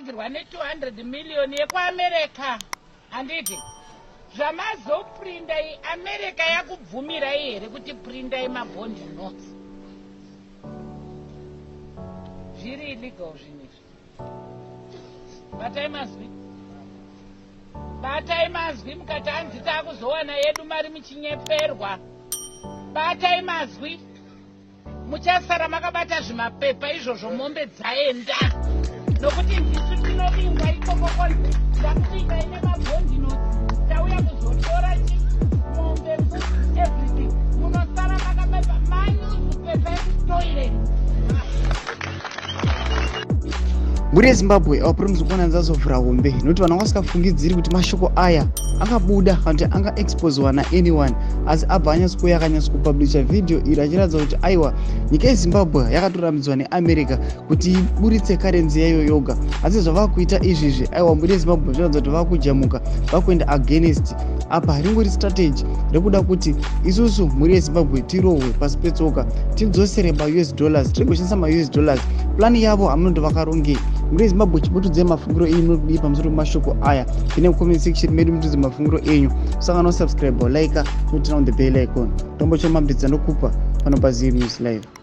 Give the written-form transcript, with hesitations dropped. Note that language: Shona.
Dzirwa ne 200 million yekuAmerica handiti? Zvamazoprinda iyi America yakubvumirai here kuti prindai mabond notes? Zviri illegal zvinhu izvi. Batai mazwi. Batai mazwi mukati hanzi takuzowana yedu mari muchinyeperwa. Batai mazwi. Muchasara makabata zvimapepa izvozvo mombe dzaenda nokuti ndisu tinovingwa ikoko konzi ndakuvingai nemabhondi notes tauya kuzotora chi mombe mbudzi everything munosara makabata manyuzupepa ekutoilet. Mhuri yeZimbabwe apo muzokuona nzazovhura hombe nokuti vanhu vanga vasingafungidziri kuti mashoko aya angabuda kana kuti anga exposewa naanyone, asi abva anyatsokuuya akanyatsokupublisha vhidhiyo iri achiratidza kuti aiwa, nyika yeZimbabwe yakatorambidzwa neAmerica kuti iburitse karenzi yayo yoga, asi zvava kuita izvizvi, aiwa, mhuri yeZimbabwe, zvinoratidza kuti vakujamuka, vakuenda against. Apa ringori strategy rekuda kuti isusu mhuri yeZimbabwe tirohwe pasi petsoka, tidzosere maUS dollars, tirigoshandisa maUS dollars. Plani yavo hamunoti vakarongei. Mhuri yeZimbabwe, chibutudzai mafungiro enyu munodii pamusoro pemashoko aya. Pine mucomment section medu, mutudze mafungiro enyu. Usangana usubscribe, like, turn on the bell icon. Tombo chomambidza ndokupa pano paZim News Live.